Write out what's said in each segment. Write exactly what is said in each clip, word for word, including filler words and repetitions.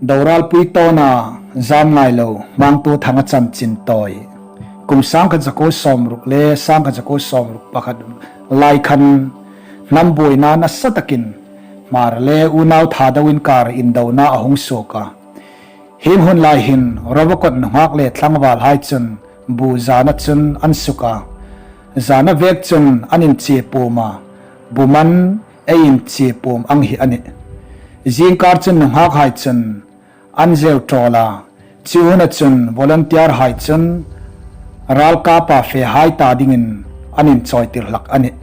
Doralpui Tawna Zamngailo Hmangtuothanga chanchin tawi. Kum sangkhat zakuo sawmruk le sangkhat zakuo sawmruk pakhat lai khan hnam buoina nasa takin Hmar le unau Thado inkara indona a hung suok a. Hieng hun lai hin Rovakot nunghak le tlangvalhai chun bu zana chun an suk a. Zana vek chun an inchie puom a. Bu man ei inchie puom ang hi a nih. Zingkar chun nunghakhai chun an zeu tawl a. Chu huna chun volunteer hai chun ralkapa fehai ta dingin an inchawitir hlak a nih.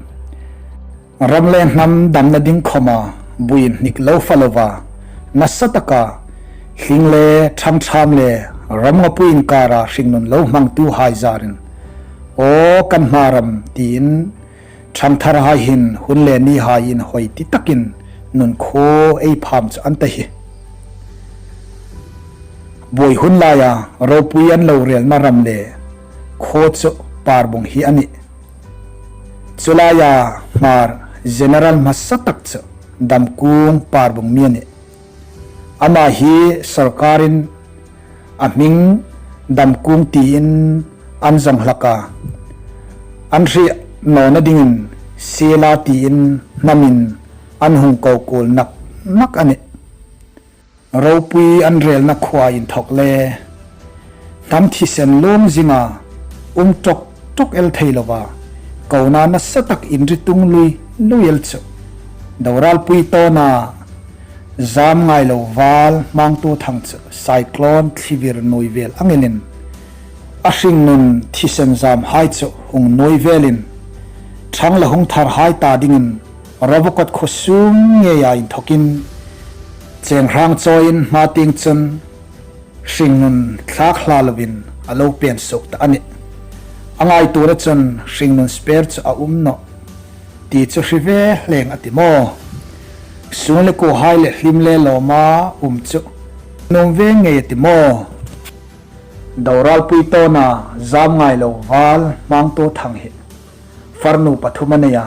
Ram le hnam damna ding khawma buin hnik lo fa lova, nasa taka hling le ṭhangṭham le ramngawpui inkara hringnun lo hmangtuohai zarin, "Aw kan Hmar ram," tiin ṭhangtharhai hin hun le nihai inhawi ti takin nun khuo ei pham chu an ta hi. Buoi hun laia ropui an lo relna ram le khuo chu Parbung hi a nih. Chu laia Hmar general hmasa tak chu Damkung Parbung mi a nih. Ama hi sorkarin a hming Damkung tiin an zawng hlak a. An hriet nawna dingin Siela tiin hnamin an hung ko kuol nak nak a nih. Ropui an relna khuo inthawk le hnam thisen lung zinga um ṭawk ṭawk el thei lova, kona nasa tak inri tung lui lui el chu Doralpui Tawna Zamngailo val Hmangtuothang chu cyclone thlivir nuoi vel ang elin a hringnun thisen zamhai chu hung nuoi velin ṭhang la hung tharhai ta dingin Rovakot khuo sung ngeia inthawkin cheng hrang chawiin hma tieng chun hringnun thlak hla lovin a lo pen suok ta a nih. A ngaituona chun hringnun spare chu a um nawh ti chu hre ve hleng a ti maw? Sung le kuohai le hlim le lawma um chu nuom ve ngei a ti maw? Doralpui Tawna Zamngailo val Hmangtuothang hi farnu pathum a nei a,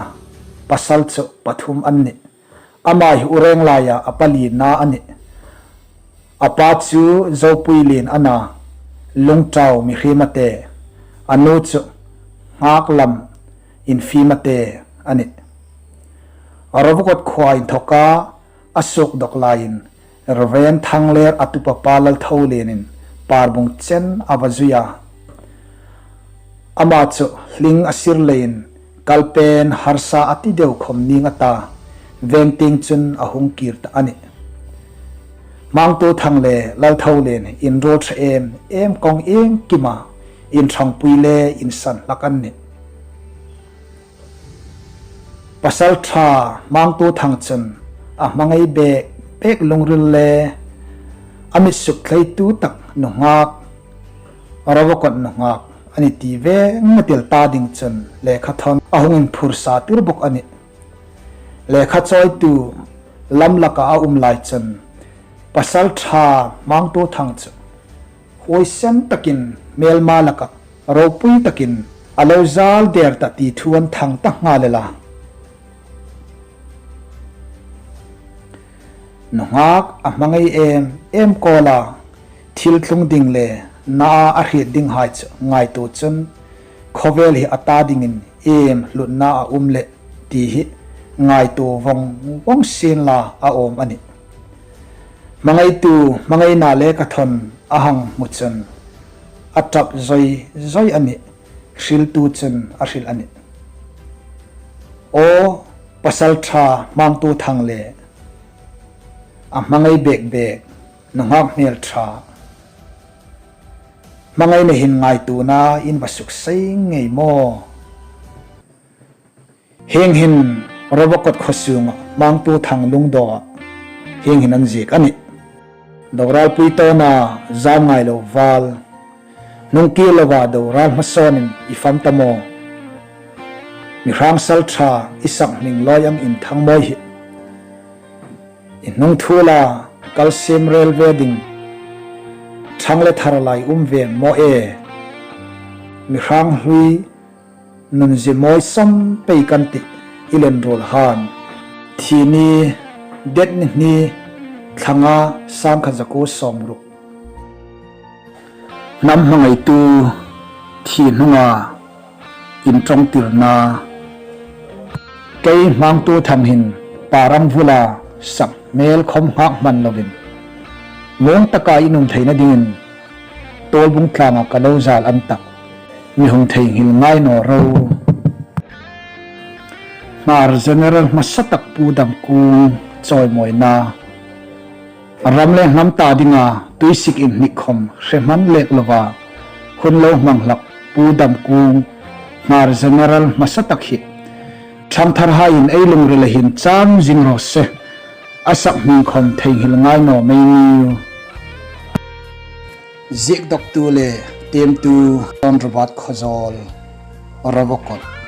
pasal chu pathum an nih. Ama hi Ureng laia a palina a nih. A pa chu Zopuilien a na, Lungtau Mihriema te, a nu chu Nghaklam Infiema te a nih. Rovakot khuo inthawka a suok dawk laiin Reverend Thangler a tupa pa Laltholienin Parbung chen a va zui a. Ama chu hling a sir leiin kal pen harsa a ti deu khawm ning a ta, veng tieng chun a hung kir ta a nih. Hmangtuothang le Laltholien inruol ṭha em em kawng iengkima inṭhangpui le insan hlak an nih. Pasalṭha Hmangtuothang chun a hmangai bek bek lungril le a mit suk thleitu tak nunghak, Rovakot nunghak a ni ti ve ngei el ta ding chun lekhathawn a hung inphursa tir bawk a nih. Lekha chawitu lamlaka a um lai chun pasalṭha Hmangtuothang chu huoisen takin hmelma laka ropui takin a lo zal der ta ti thu an thang ta nghal el a. Nunghak a hmangai em em kawla thil tlung ding le na a hriet dinghai chu ngaituo chun khawvel hi a ta dingin iem hlutna a um le ti hi ngaituo vawng vawng sienla a awm a nih. Hmangaitu hmangaina lekhathawn a hang hmu chun a ṭap zawi zawi a nih, hriltu chun a hril a nih. Aw pasalṭha Hmangtuothang le a hmangai bek bek nunghak hmelṭha, hmangaina hin ngaituona in va suk sei ngei maw? Hieng hin Rovakot khuo sunga Hmangtuothang lungdawa hieng hin an ziek a nih. Doralpui Tawna Zamngailo val, hnung kir lova doral hmasawnin i fam ta maw? Mi hrang salṭha i sak hming lawi ang inthang mawi hi. I hnung thu la kal siem rel ve ding, ṭhang le thar lai um ve maw e? Mi hrang hlui nun zie mawi sam pei kan tih i len ruol han. Thi ni, det ni hni, Thla nga, sangkhat zakuo sawmruk. Hnam hmangaitu thi hnunga inṭawngtirna. Kei Hmangtuothang hin parang vula sak hmel khawm nghak hman lovin, muong taka in um theina dingin Tuolbung tlanga ka lo zal an tak, mi hung theinghil ngai naw ro. Hmar General hmasa tak Pu Damkung chawimawina. Ram le hnam ta dinga tuisik inhnik khawm hre hman lek lova hun lo hmang hlak Pu Damkung, Hmar General hmasa tak hi ṭhangtharhaiin ei lungrila hin cham zing raw se. A sak hming khawm theinghil ngai naw mei niu. Ziekdawktu le tiemtu John Robert Khawzawl, Rovakawt.